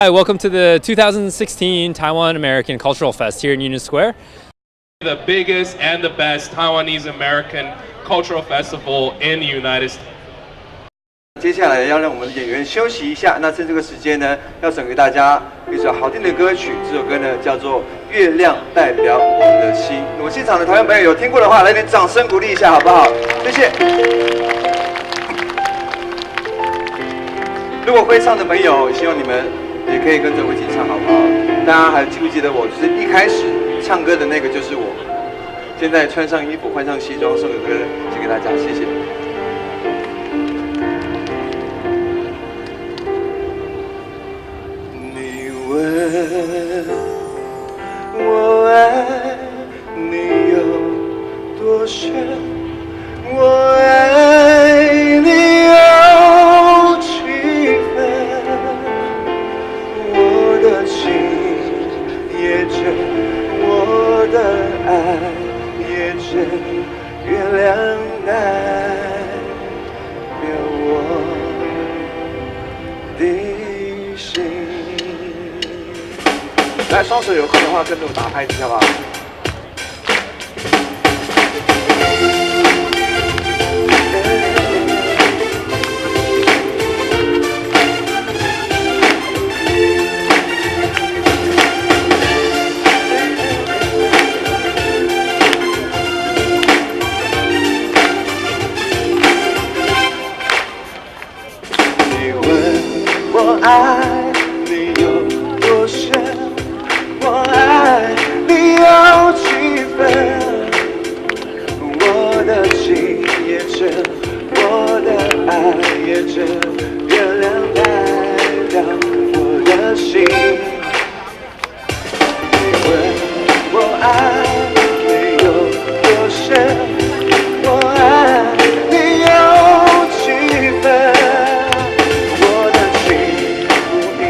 Hi, welcome to the 2016 Taiwan American Cultural Fest here in Union Square. The biggest and the best Taiwanese American cultural festival in the United States. 接下來要讓我們的演員休息一下，那趁這個時間呢，要送給大家一首好聽的歌曲。這首歌呢叫做《月亮代表我的心》。如果現場的台灣朋友有聽過的話，來點掌聲鼓勵一下，好不好？謝謝。如果會唱的朋友，希望你們也可以跟着我一起唱，好不好？大家還記不記得我？就是一開始唱歌的那個就是我。現在穿上衣服，換上西裝，送給歌獻給大家，謝謝。你問我愛你有多深，我愛你有幾分，我的情也真，我的愛也真，月亮代表我的心。來，雙手有空的話，跟着我打拍子，好不好？你問我愛你有多深？我愛你有幾分？我的情也真，我的愛也真，月亮代表我的心。你問我愛你有多深？我愛你有幾分？我的情不移，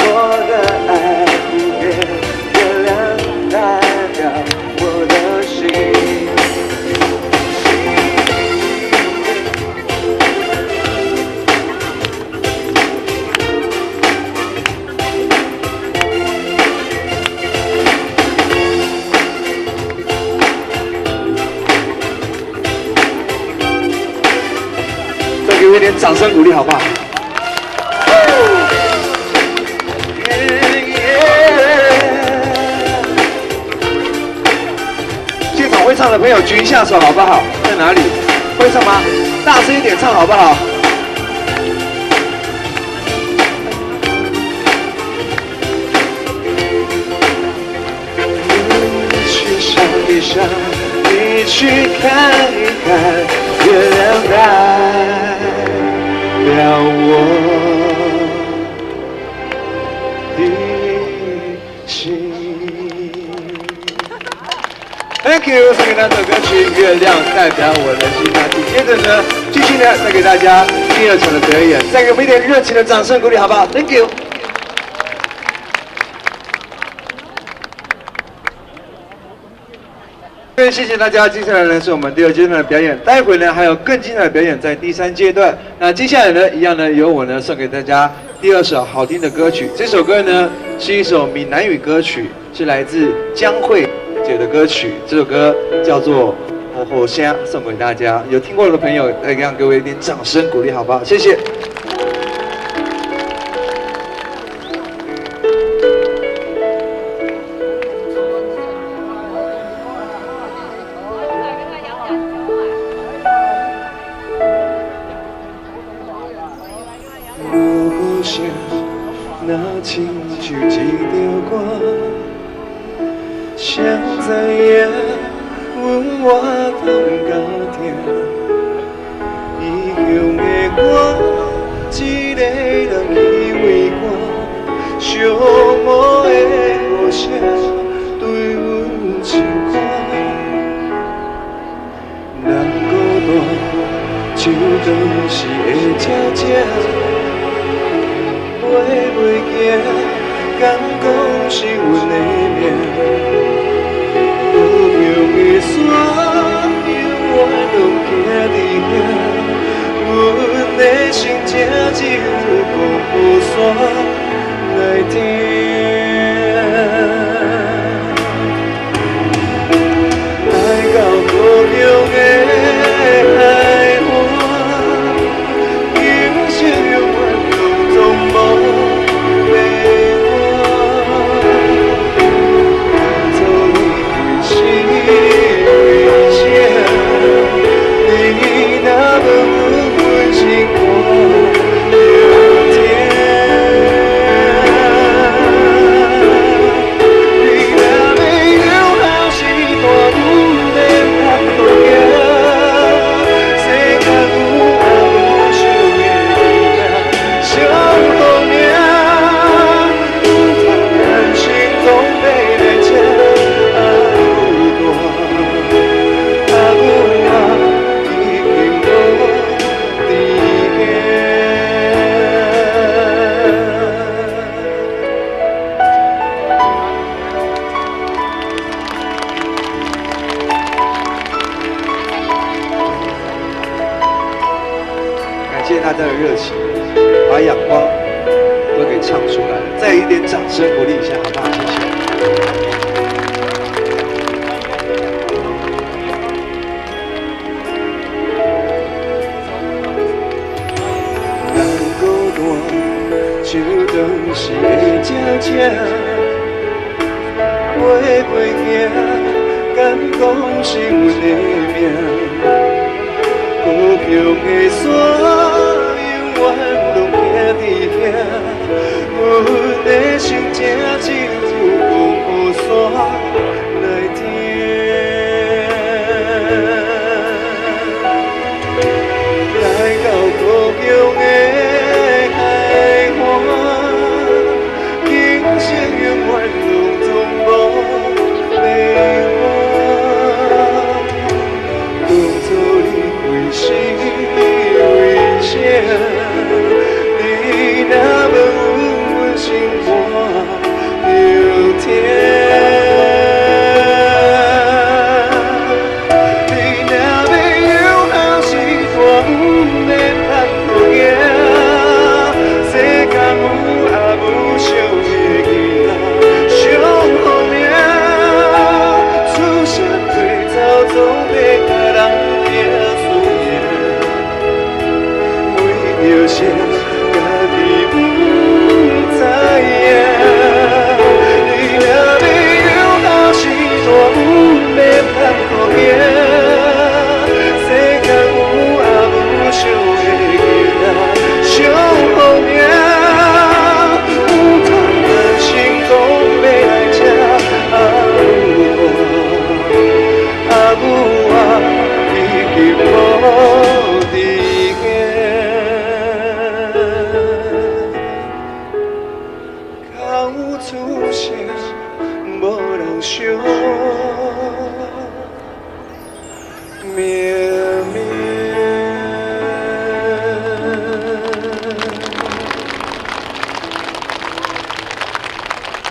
我的愛不變，月亮代表我的心。再給我一點掌聲鼓勵，好不好？現場會唱的朋友舉一下手，好不好？在哪裡？會唱嗎？大聲一點唱，好不好？你去想一想，你去看一看，月亮代表我的心。Thank you，送給大家這首歌曲《月亮代表我的心》。那緊接着呢，繼續呢，帶給大家第二場的表演，再給我們一點熱情的掌聲鼓勵，好不好？Thank you。謝謝大家，接下來呢是我們第二階段的表演，待會呢還有更精彩的表演在第三階段。那接下來呢，一樣呢由我呢送給大家第二首好聽的歌曲。這首歌呢是一首閩南語歌曲，是來自江蕙姐的歌曲。這首歌叫做《雨雨聲》，送給大家。有聽過的朋友，再讓各位一點掌聲鼓勵，好不好？謝謝。若親像一首歌，誰知影阮活痛甲疼？异乡的我，一个人去为我，寂寞的雨声对阮唱歌。人孤单，树当时会遮遮。飞袂行，敢讲是阮的命？高雄的山，永远拢徛伫遐。阮的心情只有讲无山来听。家的熱情，把仰光都給唱出來了。再一點掌聲鼓勵一下，好不好？謝謝。人孤單，就當是會這這，飛袂行，敢講是阮的命。故鄉的山，永遠攏徛佇遐，阮的心情只有講予山來聽。來到故鄉的海岸，景色永遠攏總無變化。當初你為啥為啥？你若問阮，阮心肝就疼。你若欲游学时段，毋免盼好行。世間有阿母惜的囡仔上好命，出生對走總欲共人拼輸贏。為著啥家己毋知影？你若欲遊學時段，毋免盼好行。世間有阿母惜的囡仔上好命，毋通擔心講欲來這阿母啊，阿母啊，已經無佇遐。哭出聲，無人惜命命。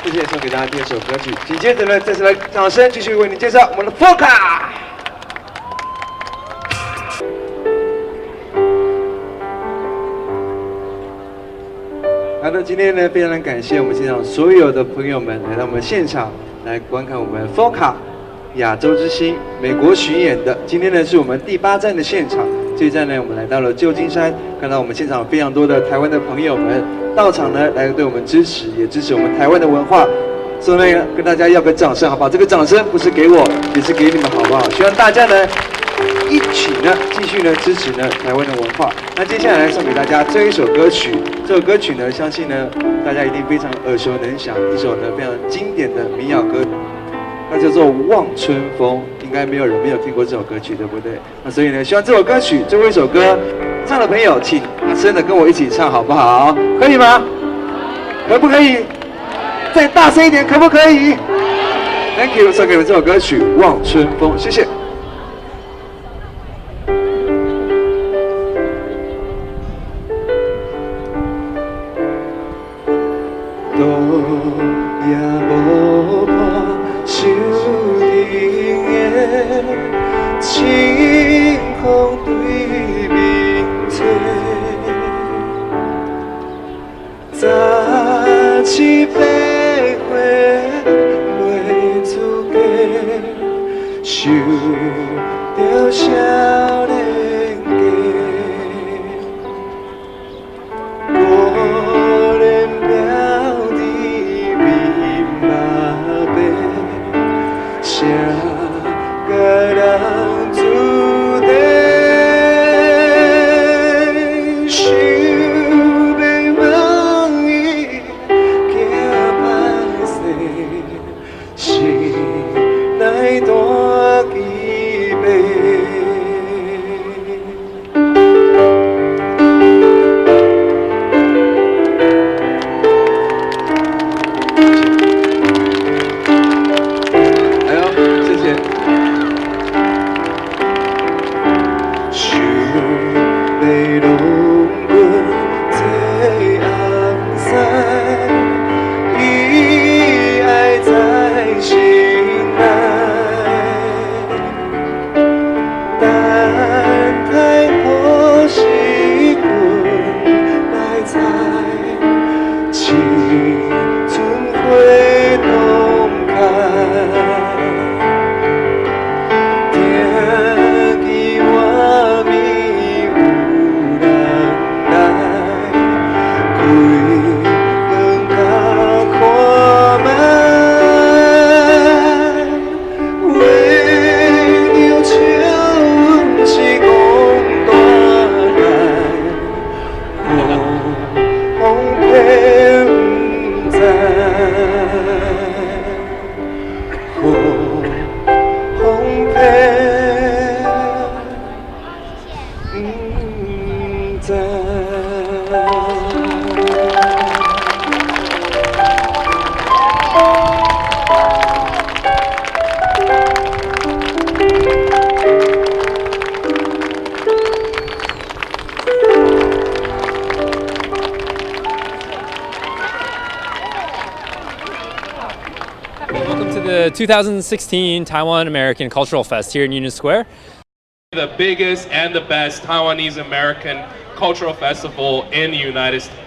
謝謝，送給大家第二首歌曲。緊接着呢，再次來掌聲繼續為你介紹我們的 FOCA。好的，今天呢，非常感謝我們現場所有的朋友們來到我們現場來觀看我們 FOCA 亞洲之星美國巡演的。今天呢，是我們第8站的現場，這一站呢，我們來到了舊金山，看到我們現場非常多的台灣的朋友們到場呢，來對我們支持，也支持我們台灣的文化。所以呢，跟大家要個掌聲，好不好？這個掌聲不是給我，也是給你們，好不好？希望大家呢，一起呢，繼續呢支持呢台灣的文化。那接下來送給大家這一首歌曲，這首歌曲呢，相信呢大家一定非常耳熟能詳，一首呢非常經典的民謠歌，那叫做《望春風》，應該沒有人沒有聽過這首歌曲，對不對？那所以呢，希望這首歌曲最後一首歌，唱的朋友請大聲的跟我一起唱，好不好？可以嗎？可不可以？再大聲一點，可不可以？Thank you，送給你們這首歌曲《望春風》，謝謝。路也無伴守陣的，清風對面吹，早起白花袂出嫁，想著少年家。孤單飄佇面馬背，誰共人注定？想欲問伊，驚歹勢，心內大期盼。The 2016 Taiwan American Cultural Fest here in Union Square. The biggest and the best Taiwanese American cultural festival in the United States.